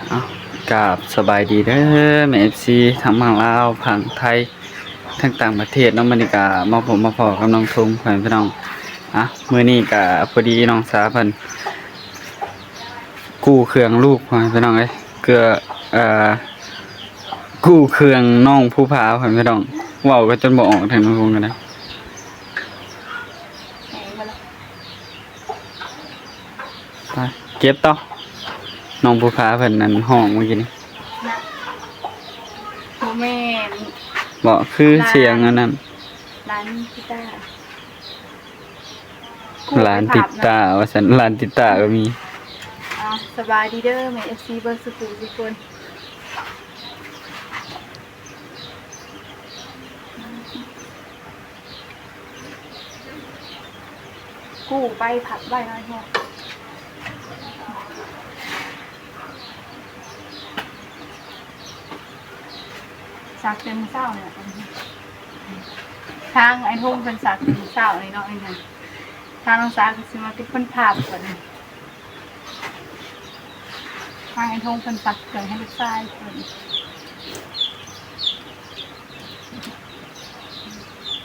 ເອົາ ກາບສະບາຍດີເດີແມ່ເອັຟຊີ ທັງຝັ່ງລາວ ຝັ່ງໄທ ທັງຕ່າງປະເທດເນາະ. ມື້ນີ້ກະມາພົບມາພໍ້ກັບນ້ອງທຸງ ພໍ່ແມ່ພີ່ນ້ອງ. ອ່ະ ມື້ນີ້ກະພໍດີນ້ອງສາວເພິ່ນກູ້ເຄື່ອງລູກ ພໍ່ແມ່ພີ່ນ້ອງເອີຍ ເກືອ ເອີ ກູ້ເຄື່ອງນ້ອງພູຜາ ພໍ່ແມ່ພີ່ນ້ອງ. ເວົ້າກໍຈົນບໍ່ອອກແທ້ນ້ອງທຸງກໍໄດ້. ໄປເກັບຕໍ່ ນ້ອງພູຜາເພິ່ນນັ້ນຮ້ອງມື້ກີ້ນີ້ນະ. ບໍ່ແມ່ນ ບໍ່ ຄືສຽງອັນນັ້ນ ຫຼານຕິຕາ ຫຼານຕິຕາວ່າຊັ້ນ ຫຼານຕິຕາກໍມີ. ອ່າ ສະບາຍດີເດີແມ່ເອັຟຊີເບິດສູ່ຜູ້ສູ່ຄົນ. ກູ້ໄປພັບໄວ້ໜ້ອຍເດີ ຊັກແຕ່ມື້ເຊົ້ານີ້ແຫຼະ. ທາງອ້າຍທົງເພິ່ນຊັກແຕ່ມື້ເຊົ້ານີ້ເນາະ ທາງນ້ອງສາວກໍຊິມາເປັນຄົນພັບບັດນີ້. ທາງອ້າຍທົງເພິ່ນຊັກເຄື່ອງໃຫ້ລູກຊາຍເພິ່ນ.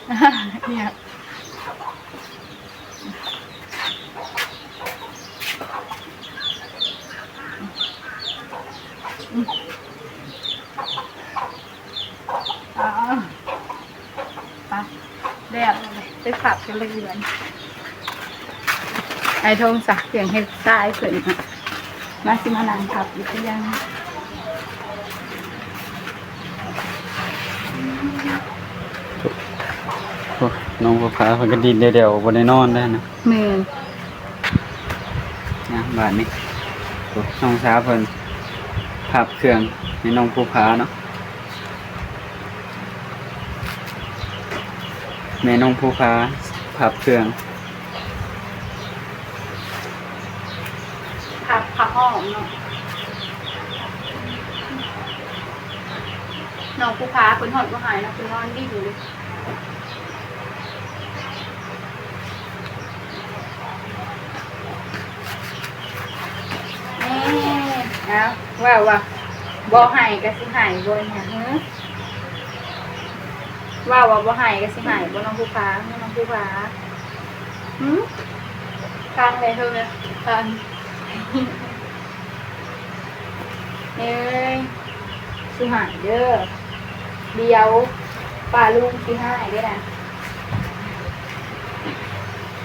ອີຫຍັງ? ອໍ ໄປ ແລ້ວ ໄປພັບກັນເລີຍ. ອ້າຍທົງຊັກເຄື່ອງເຮັດຊາຍເພິ່ນ ມາ ຊິມານັ່ງພັບຢູ່ທີ່ຍັງ. ໂອ້ ນ້ອງພູຜາເພິ່ນກໍດິ້ນແດ່ວໆ ບໍ່ໄດ້ນອນແດ່ນະ. ແມ່ນ. ອ່ະ ບາດນີ້ ໂອ້ ນ້ອງສາວເພິ່ນພັບເຄື່ອງໃຫ້ນ້ອງພູຜາເນາະ. ແມ່ນ້ອງພູຜາພັບເຄື່ອງ ພັບຜ້າອ້ອມເນາະ. ນ້ອງພູຜາເພິ່ນຮອດບໍ່ຫາຍເນາະ ເພິ່ນນອນດິ້ນຢູ່ເລີຍ. ເອີ ເອົາ ເວົ້າວ່າບໍ່ໃຫ້ກໍຊິໃຫ້ບໍ່ ອີຫຍັງຫື? ເວົ້າວ່າບໍ່ໃຫ້ກໍຊິໃຫ້ບໍ່ ນ້ອງພູຜາ ນ້ອງພູຜາ? ຫື? ຟັງແດ່ເຮີ ຟັງ. ເອີຍ ຊິໃຫ້ເດີ ດຽວປ້າລຸງຊິຮ້າຍເດ້ນະ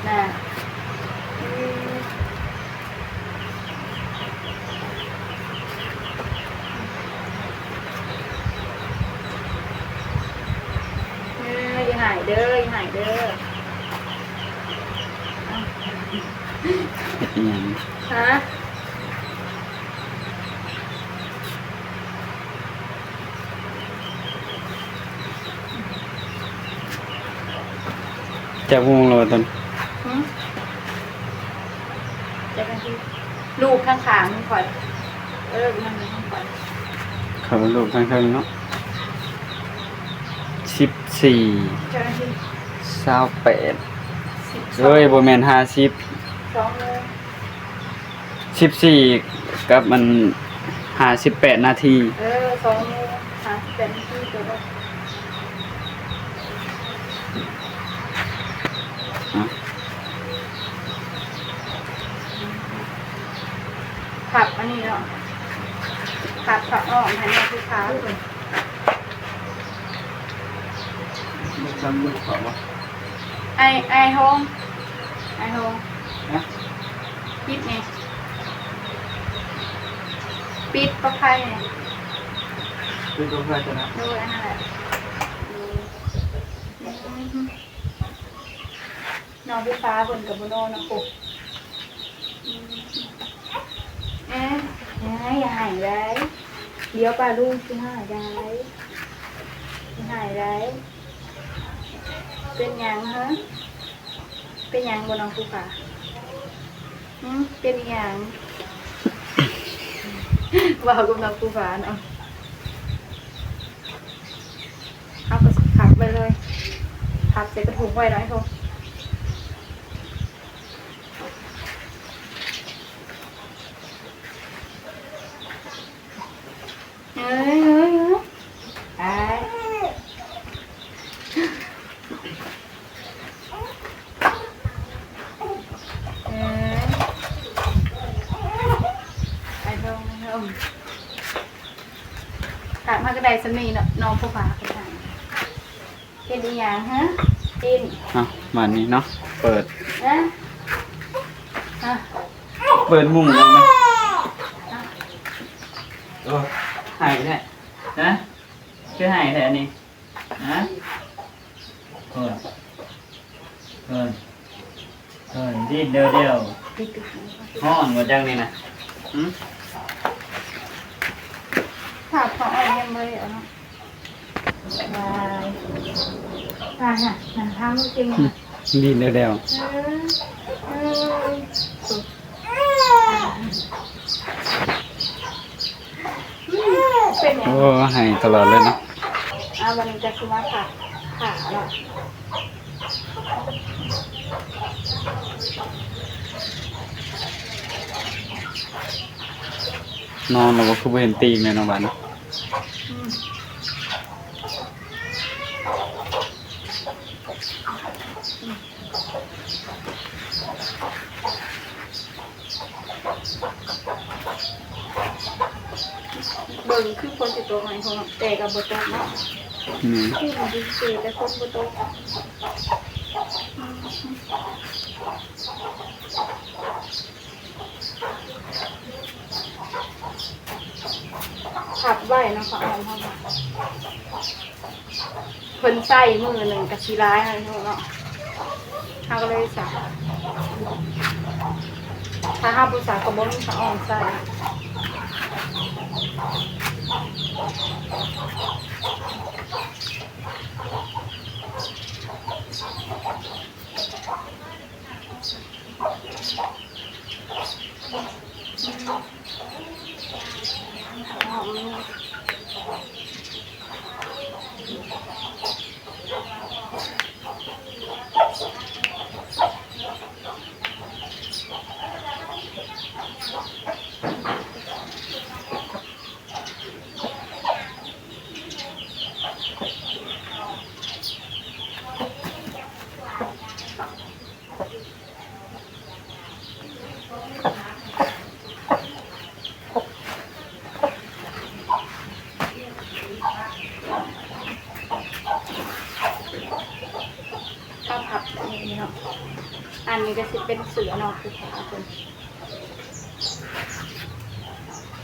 ນະ. ເອີຍ ຢ່າໃຫ້ເດີ ຢ່າໃຫ້ເດີ. ເຮັດອີ່ຫຍັງ? ຮະ? ຈັກໂມງແລ້ວຕອນ? ຫື? ຈັກນາທີ? ລູບທາງຂ້າງຂ້ອຍ ເອີ ມັນທາງຂ້ອຍ ເຂົາລູບທາງເທິງເນາະ. ສິບສີ່ ຈັກນາທີ? ຊາວແປດ ສິບສອງ ເອີຍ ບໍ່ແມ່ນ ຫ້າສິບ ສອງໂມງ. ສິບສີ່ກັບອັນ ຫ້າສິບແປດນາທີ. ເອີ ສອງໂມງຫ້າສິບແປດນາທີ ຕົວເນາະ. ຮະ? ພັບອັນນີ້ເນາະ ພັບຜ້າອ້ອມໃຫ້ນ້ອງຜູ້ພາເພິ່ນ. ບໍ່ຈຳລູກເຂົາບໍ່? ອ້າຍ ອ້າຍໂຮງ ອ້າຍໂຮງ. ຮະ? ປິດນີ້ ປິດປລັກໄຟນີ້ ປິດປລັກໄຟຕົວນັ້ນ. ໂດຍ ອັນນັ້ນແຫຼະ. ນ້ອງຜູ້ພາເພິ່ນກໍບໍ່ນອນນະໂຄ. ອືມ ເອີ ຢ່າໃຫ້ໄດ໋ ດຽວປ້າລຸງຊິຮ້າຍໄດ໋ ຢ່າໃຫ້ໄດ໋. ເປັນຫຍັງຫະ? ເປັນຫຍັງບໍ່ນ້ອງຜູ້ພາ? ຫື? ເປັນອີ່ຫຍັງ? ເວົ້າກັບນ້ອງຜູ້ພາເນາະ. ເຮົາກໍພັບໄວ້ເລີຍ ພັບໃສ່ກະຖົງໄວ້ໄດ້ໂທ. ຖ້າມາກໍໄດ້ສ່ຳນີ້ເນາະ ນ້ອງຜູ້ພາເພິ່ນໃຫ້. ເຮັດອີ່ຫຍັງຮະ? ເຕັ້ນ. ເອົາ ບາດນີ້ເນາະ ເປີດ ຮະ? ຮະ? ເປີດມຸ້ງອອກມາ. ຮະ? ໂອ້ ໄຫ້ແທ້ ຮະ? ຄືໄຫ້ແທ້ນີ້ ຮະ? ເພິ່ນ ເພິ່ນ ເພິ່ນ ດິ້ນແດ່ວໆ. ຮ້ອນບໍ່ຈັກນີ້ນະ? ຫື? ຖ້າເຂົາເອົາຍັງບໍ່ໄດ້ເອົາເນາະ. ວາຍ ຕາຍຫະ ໜັງທາງເກັ່ງ ດິ້ນແດ່ວໆ. ເອີ ເອີ ເປັນຫຍັງ? ໂອ້ ໄຫ້ຕະຫຼອດເລີຍເນາະ. ອ່າ ບັດນີ້ກໍຊິມາຂັດຂາເນາະ. ນອນແລ້ວບໍ່ ຄືບໍ່ເຫັນຕີນເລີຍເນາະບາດນີ້? ອືມ. ເບິ່ງຄືຝົນຊິຕົກໃໝ່ ແຕ່ກໍບໍ່ຕົກເນາະ. ແມ່ນ ຄືມັນຊິເສ ແຕ່ຝົນບໍ່ຕົກ. ພັບໄວ້ເນາະ ຜ້າອ້ອມເຮົາ ເພິ່ນໃຊ້ມື້ໜຶ່ງກໍຊິຫຼາຍເນາະ ເນາະ. ເຮົາກໍເລີຍຊັກ ຖ້າເຮົາບໍ່ຊັກກໍບໍ່ມີຜ້າອ້ອມໃຊ້. ເຮົາພັບແບບນີ້ເນາະ. ອັນນີ້ກໍຊິເປັນເສື້ອເນາະ ຄືຂາເພິ່ນ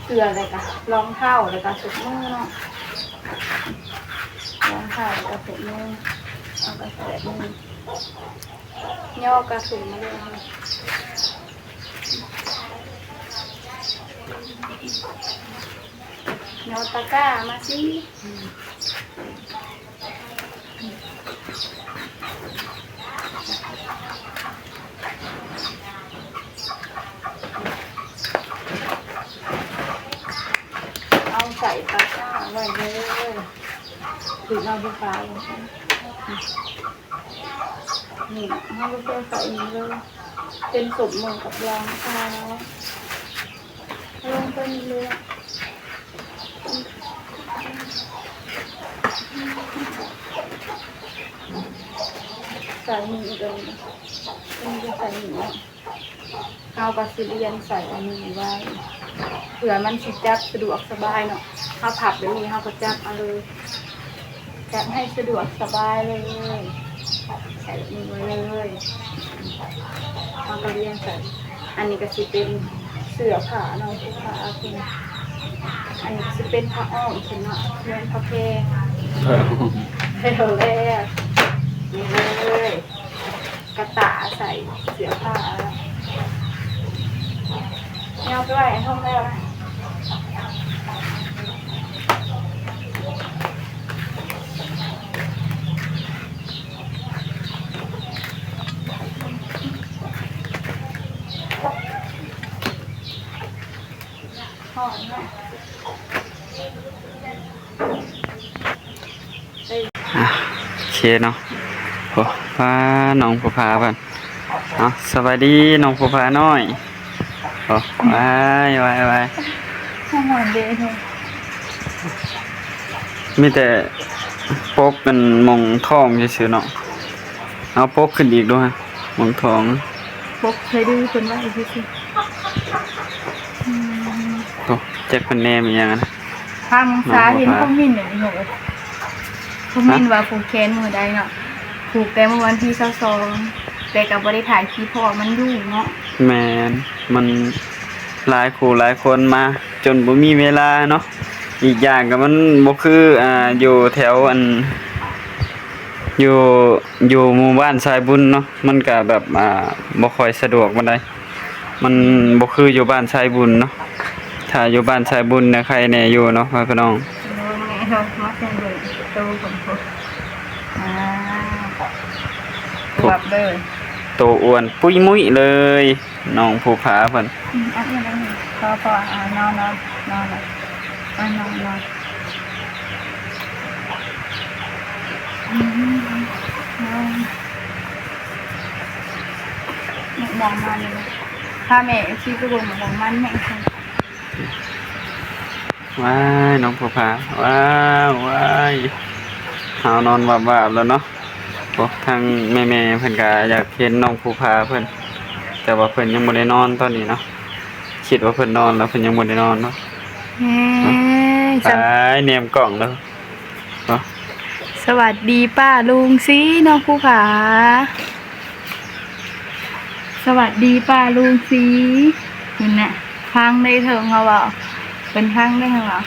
ເສື້ອ ແລ້ວກໍລອງເທົ້າ ແລ້ວກໍສົບມືເນາະ. ລອງເທົ້າ ແລ້ວກໍສົບມື ເອົາກໍໃສ່ແບບນີ້. ຍໍກະຖົງມາເລີຍ ຍໍຕະກ້າມາຊິ. ເອົາໃສ່ຕະກ້າໄວ້ເລີຍ ຖືກເອົາໄຟຟ້າລົງໄປ. ນີ້ ເຮົາກໍໃສ່ນີ້ເລີຍ ເປັນສົບມືກັບລອງເທົ້າ ລົງໄປນີ້ເລີຍ. ໃສ່ນີ້ອີກ ອັນນີ້ກໍໃສ່ນີ້ເນາະ. ເຮົາກໍຊິລຽນໃສ່ອັນນີ້ໄວ້ ເພື່ອມັນຊິຈັບສະດວກສະບາຍເນາະ. ເຮົາພັບແບບນີ້ ເຮົາກໍຈັບເອົາເລີຍ ຈັບໃຫ້ສະດວກສະບາຍເລີຍ ໃສ່ແບບນີ້ໄວ້ເລີຍ. ເຮົາກໍລຽນໃສ່ ອັນນີ້ກໍຊິເປັນເສື້ອຜ້າເນາະ ຜ້າເພິ່ນ. ອັນນີ້ກໍຊິເປັນຜ້າອ້ອມເພິ່ນເນາະ ແມ່ນຜ້າແພ ແລ້ວ ນີ້ເລີຍ. ກະຕາໃສ່ເສື້ອຜ້າ ແນວໄປໄວ້ໃຫ້ທົ່ງແລ້ວນະ. ຮ້ອນເນາະ. ອ່ະ ໂອເຄເນາະ. ໂອ້ ປ້າ ນ້ອງຜູ້ພາເພິ່ນ. ເອົາ ສະບາຍດີນ້ອງຜູ້ພານ້ອຍ. ໂອ້ ວາຍ ວາຍ ວາຍ ມີແຕ່ປົກອັນໝ່ອງທ້ອງຊື່ໆເນາະ. ເອົາປົກຂຶ້ນອີກດູຮະ ໝ່ອງທ້ອງ. ປົກໃສ່ດືເພິ່ນໄວ້ຊື່ໆ. ອືມ ໂອ້ ຈັກເພິ່ນແນມອີ່ຫຍັງຫັ້ນນະ. ທາງສາເຫັນຄອມເມັນຢູ່ນີ້ເນາະ ຄອມເມັນວ່າຜູກແຂນມື້ໃດເນາະ. ຜູກແຕ່ມື້ວັນທີຊາວສອງ ແຕ່ກໍບໍ່ໄດ້ຖ່າຍຄລິບ ເພາະວ່າມັນຫຍຸ້ງເນາະ. ແມ່ນ ມັນຫຼາຍຄູ່ຫຼາຍຄົນມາ ຈົນບໍ່ມີເວລາເນາະ. ອີກຢ່າງກໍມັນບໍ່ຄື ອ່າ ຢູ່ແຖວອັນ ຢູ່ ຢູ່ໝູ່ບ້ານສາຍບຸນເນາະ ມັນກະແບບ ອ່າ ບໍ່ຄ່ອຍສະດວກປານໃດ. ມັນບໍ່ຄືຢູ່ບ້ານສາຍບຸນເນາະ. ຖ້າຢູ່ບ້ານສາຍບຸນນະ ໄຄແດ່ຢູ່ເນາະ ພໍ່ແມ່ພີ່ນ້ອງ. ມາເບິ່ງໂຕເພິ່ນພຸ້ນ ອາ ອວບເລີຍ ໂຕອ້ວນປຸ້ຍມຸ້ຍເລີຍ ນ້ອງພູຜາເພິ່ນ. ອືມ ອັນນີ້ ອັນນີ້ ພໍ ພໍ ອ່າ ນອນ ນອນ ນອນ ອ່າ ນອນ ນອນ. ອືມ ແມ່ນ ແມ່ນ ມານີ້ ພາແມ່ເອັຟຊີໄປເບິ່ງໝາກມ່ວງມັນແມ່. ວ້າຍ ນ້ອງພູຜາ ວ້າວ ວ້າຍ ຫາວນອນວາບໆແລ້ວເນາະ. ໂອ້ ທາງແມ່ໆເພິ່ນກໍຢາກເຫັນນ້ອງພູຜາເພິ່ນ ແຕ່ວ່າເພິ່ນຍັງບໍ່ໄດ້ນອນຕອນນີ້ເນາະ. ຄິດວ່າເພິ່ນນອນແລ້ວ ເພິ່ນຍັງບໍ່ໄດ້ນອນເນາະ. ເອີ ໄປແນມກ້ອງເດີ. ສະຫວັດດີປ້າລຸງຊີ ນ້ອງພູຜາ. ສະຫວັດດີປ້າລຸງຊີ. ເຫັນນະ ຟັງໄດ້ເຖິງເຮົາເວົ້າ ເພິ່ນຟັງໄດ້ເຮົາເວົ້າ.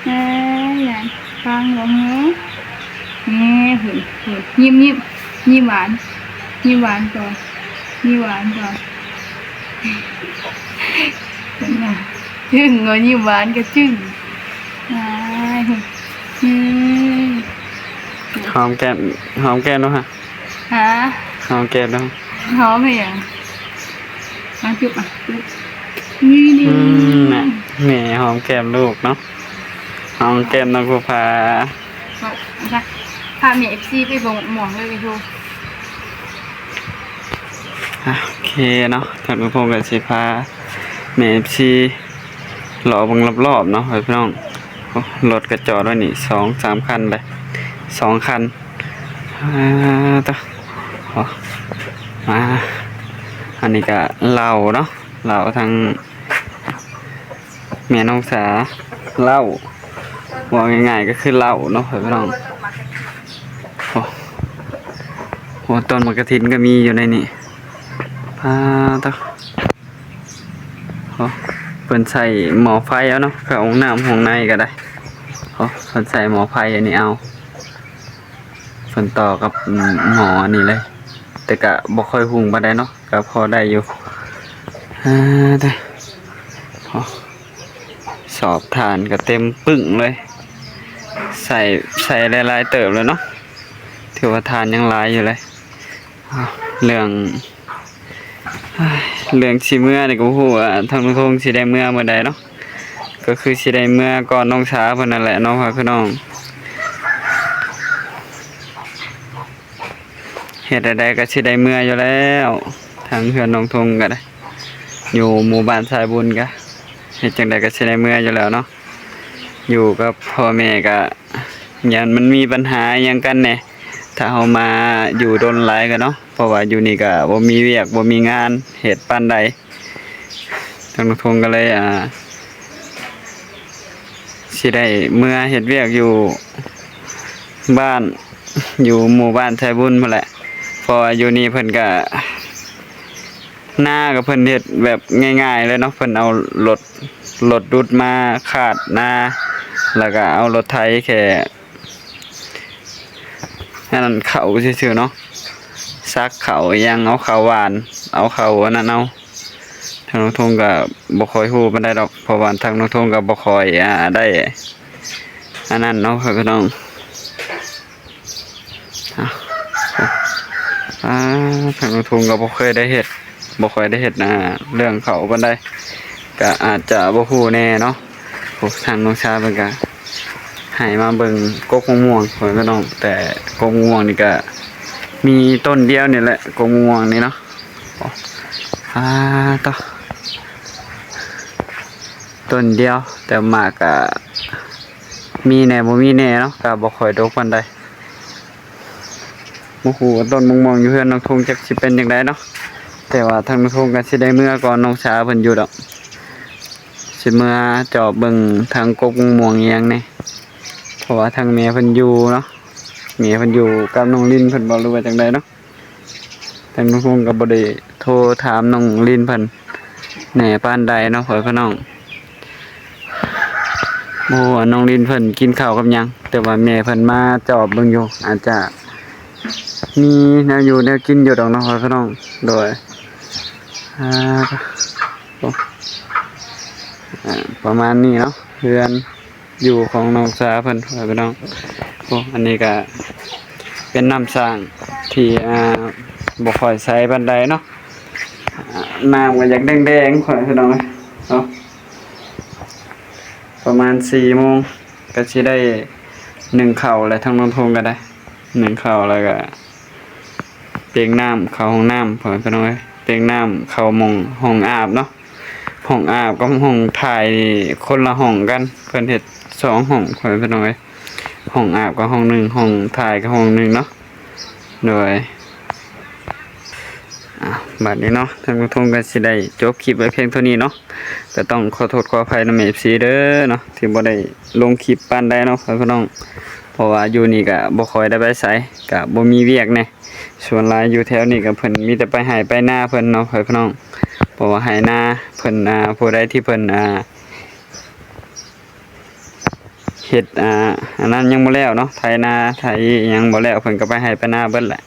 ເອີຍ ນະ ຟັງບໍ່ແຮງ. ແນ່ ເຫັນ ເຫັນ ຍິ້ມ ຍິ້ມ ຍິ້ມຫວານ ຍິ້ມຫວານກ່ອນ ຍິ້ມຫວານກ່ອນ. ເຫັນນະ ຈຶ່ງ ຍິ້ມຫວານກໍຈຶ່ງ. ອ້າຍ ອືມ ຫອມແກ້ມ ຫອມແກ້ມດູຫະ. ຫາ ຫອມແກ້ມເນາະ. ຫອມອີ່ຫຍັງ? ມາຈຸບ ມາຈຸບ. ນີ້ ນີ້ ອືມ ນະ ແມ່ຫອມແກ້ມລູກເນາະ ຫອມແກ້ມນ້ອງພູຜາ. ພາແມ່ເອັຟຊີໄປເບິ່ງໝາກມ່ວງເລີຍ. ອ່ະ ໂອເຄເນາະ ທາງລຸງທົງກໍຊິພາແມ່ເອັຟຊີ ເລາະເບິ່ງລອບໆເນາະ ພີ່ນ້ອງ. ໂອ້ ລົດກໍຈອດໄວ້ນີ້ສອງສາມຄັນເລີຍ ສອງຄັນ. ອ່າ ຕະ ໂອ້ ມາ ອັນນີ້ກໍເຫຼົ້າເນາະ ເຫຼົ້າທາງແມ່ນ້ອງສາ ເຫຼົ້າ ເວົ້າງ່າຍໆກໍຄືເຫຼົ້າເນາະ ພີ່ນ້ອງ. ໂອ້ ໂອ້ ຕົ້ນໝາກກະທິນກໍມີຢູ່ໃນນີ້. ປາດໂທ້ ໂອ້ ເພິ່ນໃສ່ໝໍ້ໄຟເອົາເນາະ ເຂົ້າຫ້ອງນ້ຳຫ້ອງໃນກໍໄດ້. ໂອ້ ເພິ່ນໃສ່ໝໍ້ໄຟອັນນີ້ເອົາ ເພິ່ນຕໍ່ກັບ ອືມ ໝໍ້ອັນນີ້ເລີຍ ແຕ່ກະບໍ່ຄ່ອຍຮຸ່ງປານໃດເນາະ ກະພໍໄດ້ຢູ່. ອ່າ ເດີ ໂອ້ ສອບຖ່ານກະເຕັມປຶ້ງເລີຍ ໃສ່ ໃສ່ຫຼາຍໆເຕີບແລ້ວເນາະ ຖືວ່າຖ່ານຍັງຫຼາຍຢູ່ເລີຍ. ເລື່ອງ ເລື່ອງຊິເມືອນີ້ກໍບໍ່ຮູ້ວ່າທາງລຸງທົງຊິໄດ້ເມືອມື້ໃດເນາະ ກໍຄືຊິໄດ້ເມືອກ່ອນນ້ອງສາເພິ່ນນັ້ນແຫຼະເນາະ ພີ່ນ້ອງ. ເຮັດໃດໆກໍຊິໄດ້ເມືອຢູ່ແລ້ວ ທາງເຮືອນນ້ອງທົງກໍໄດ້ ຢູ່ໝູ່ບ້ານສາຍບຸນກໍ ເຮັດຈັ່ງໃດກໍຊິໄດ້ເມືອຢູ່ແລ້ວເນາະ. ຢູ່ກັບພໍ່ແມ່ກະ ຢ້ານມັນມີບັນຫາຫຍັງກັນແດ່ ຖ້າເຮົາມາຢູ່ດົນຫຼາຍກະເນາະ ເພາະວ່າຢູ່ນີ້ກະບໍ່ມີວຽກບໍ່ມີງານເຮັດປານໃດ. ທາງລຸງທົງກະເລີຍ ອ່າ ຊິໄດ້ເມືອເຮັດວຽກຢູ່ບ້ານ ຢູ່ໝູ່ບ້ານໄຊບຸນພຸ້ນແຫຼະ ເພາະວ່າຢູ່ນີ້ເພິ່ນກະ ນາກໍເພິ່ນເຮັດແບບງ່າຍໆເລີຍເນາະ ເພິ່ນເອົາລົດ ລົດດຸດມາຄາດນາ ແລ້ວກໍເອົາລົດໄຖແຄ່ອັນນັ້ນເຂົ້າຊື່ໆເນາະ ສັກເຂົ້າອີ່ຫຍັງ ເອົາເຂົ້າຫວ່ານ ເອົາເຂົ້າອັນນັ້ນເອົາ. ທາງລຸງທົງກໍບໍ່ຄ່ອຍຮູ້ປານໃດດອກ ເພາະວ່າທາງລຸງທົງກໍບໍ່ຄ່ອຍ ອ່າ ໄດ້ອັນນັ້ນເນາະ ພີ່ນ້ອງ. ອ່າ ທາງລຸງທົງກໍບໍ່ເຄີຍໄດ້ເຮັດ ບໍ່ຄ່ອຍໄດ້ເຮັດ ອ່າ ເລື່ອງເຂົ້າປານໃດ ກໍອາດຈະບໍ່ຮູ້ແດ່ເນາະ. ໂອ້ ທາງນ້ອງຊາເພິ່ນກໍໃຫ້ມາເບິ່ງກົກມະມ່ວງ ພໍ່ແມ່ພີ່ນ້ອງ ແຕ່ກົກມະມ່ວງນີ້ກໍມີຕົ້ນດຽວນີ້ແຫຼະ ກົກມະມ່ວງນີ້ເນາະ. ອ່າ ໂທ້ ຕົ້ນດຽວ ແຕ່ໝາກກໍມີແດ່ບໍ່ມີແດ່ເນາະ ກໍບໍ່ຄ່ອຍດົກປານໃດ. ບໍ່ຮູ້ວ່າຕົ້ນມະມ່ວງຢູ່ເຮືອນນ້ອງທຸງຈັກຊິເປັນຈັ່ງໃດເນາະ ແຕ່ວ່າທາງນ້ອງທຸງກໍຊິໄດ້ເມືອກ່ອນນ້ອງສາເພິ່ນຢູ່ດອກ ຊິ ຊິເມືອຈອບເບິ່ງທາງກົກມ່ວງອີ່ຫຍັງແດ່ ເພາະວ່າທາງແມ່ເພິ່ນຢູ່ເນາະ ແມ່ເພິ່ນຢູ່ກັບນ້ອງລິນເພິ່ນບໍ່ ຫຼືວ່າຈັ່ງໃດເນາະ. ທາງນ້ອງພົງກໍບໍ່ໄດ້ໂທຖາມນ້ອງລິນເພິ່ນແດ່ປານໃດເນາະ ພໍ່ແມ່ພີ່ນ້ອງ. ບໍ່ຮູ້ວ່ານ້ອງລິນເພິ່ນກິນເຂົ້າກັບຫຍັງ ແຕ່ວ່າແມ່ເພິ່ນມາຈອບເບິ່ງຢູ່ ອາດຈະມີແນວຢູ່ແນວກິນຢູ່ດອກເນາະ ພໍ່ແມ່ພີ່ນ້ອງ. ໂດຍ ອ່າ ໂອ້ ອ່າ ປະມານນີ້ເນາະ ເຮືອນຢູ່ຂອງນ້ອງສາເພິ່ນ ພໍ່ແມ່ພີ່ນ້ອງ. ໂອ້ ອັນນີ້ກະເປັນນ້ຳສ້າງທີ່ ອ່າ ບໍ່ຄ່ອຍໃສປານໃດເນາະ ອ່າ ນ້ຳກໍຢາກແດງໆ ພໍ່ແມ່ພີ່ນ້ອງເອີຍເນາະ. ປະມານສີ່ໂມງກໍຊິໄດ້ໜຶ້ງເຂົ້າແລ້ວ ທາງນ້ອງທົງກໍໄດ້ໜຶ້ງເຂົ້າ ແລ້ວກໍເຕັງນ້ຳເຂົ້າຫ້ອງນ້ຳ ພໍ່ແມ່ພີ່ນ້ອງເອີຍ ເຕັງນ້ຳເຂົ້າໝ່ອງຫ້ອງອາບເນາະ. ຫ້ອງອາບກັບຫ້ອງຖ່າຍນີ້ຄົນລະຫ້ອງກັນ ເພິ່ນເຮັດສອງຫ້ອງ ພໍ່ແມ່ພີ່ນ້ອງເອີຍ ຫ້ອງອາບກໍຫ້ອງໜຶ່ງ ຫ້ອງຖ່າຍກໍຫ້ອງໜຶ່ງເນາະ. ໂດຍ ອ່າ ບາດນີ້ເນາະ ທາງນ້ອງທົງກໍຊິໄດ້ຈົບຄລິບໄວ້ພຽງເທົ່ານີ້ເນາະ. ກໍຕ້ອງຂໍໂທດຂໍອະໄພນຳເອັຟຊີເດີເນາະ ທີ່ບໍ່ໄດ້ລົງຄລິບປານໃດເນາະ ພໍ່ແມ່ພີ່ນ້ອງ ເພາະວ່າຢູ່ນີ້ກໍບໍ່ຄ່ອຍໄດ້ໄປໃສ ກໍບໍ່ມີວຽກແດ່. ສ່ວນຫຼາຍຢູ່ແຖວນີ້ກໍເພິ່ນມີແຕ່ໄປໄຮ່ໄປນາເພິ່ນເນາະ ພໍ່ແມ່ພີ່ນ້ອງ ເພາະວ່າໄຮ່ນາເພິ່ນ ອ່າ ຜູ້ໃດທີ່ເພິ່ນ ອ່າ ເຮັດ ອ່າ ອັນນັ້ນຍັງບໍ່ແລ້ວເນາະ ໄຖນາໄຖຫຍັງບໍ່ແລ້ວ ເພິ່ນກໍໄປໄຮ່ໄປນາເບິດແຫຼະ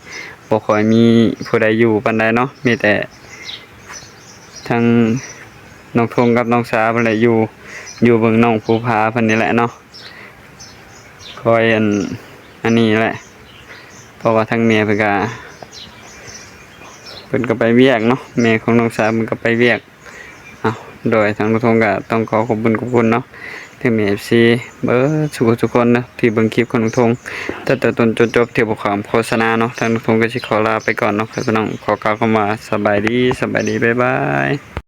ບໍ່ຄ່ອຍມີຜູ້ໃດຢູ່ປານໃດເນາະ. ມີແຕ່ທາງນ້ອງທົງກັບນ້ອງສາເພິ່ນແຫຼະ ຢູ່ ຢູ່ເບິ່ງນ້ອງພູຜາເພິ່ນນີ້ແຫຼະເນາະ ຄອຍອັນ ອັນນີ້ແຫຼະ ເພາະວ່າທາງແມ່ເພິ່ນກະ ເພິ່ນກໍໄປວຽກເນາະ ແມ່ຂອງນ້ອງສາເພິ່ນກໍໄປວຽກ. ເອົາ ໂດຍທາງນ້ອງທົງກໍຕ້ອງຂໍຂອບຄຸນຂອບຄຸນເນາະ ເຖິງແມ່ນເອັຟຊີເບິດສູ່ຜູ້ສູ່ຄົນເນາະ ທີ່ເບິ່ງຄລິບຂອງນ້ອງທົງຕັ້ງແຕ່ຕົ້ນຈົນຈົບ ທີ່ບໍ່ຂ້າມໂຄສະນາເນາະ. ທາງນ້ອງທົງກໍຊິຂໍລາໄປກ່ອນເນາະ ພີ່ນ້ອງ ຂໍກ່າວຄຳວ່າສະບາຍດີ ສະບາຍດີ ບາຍບາຍ.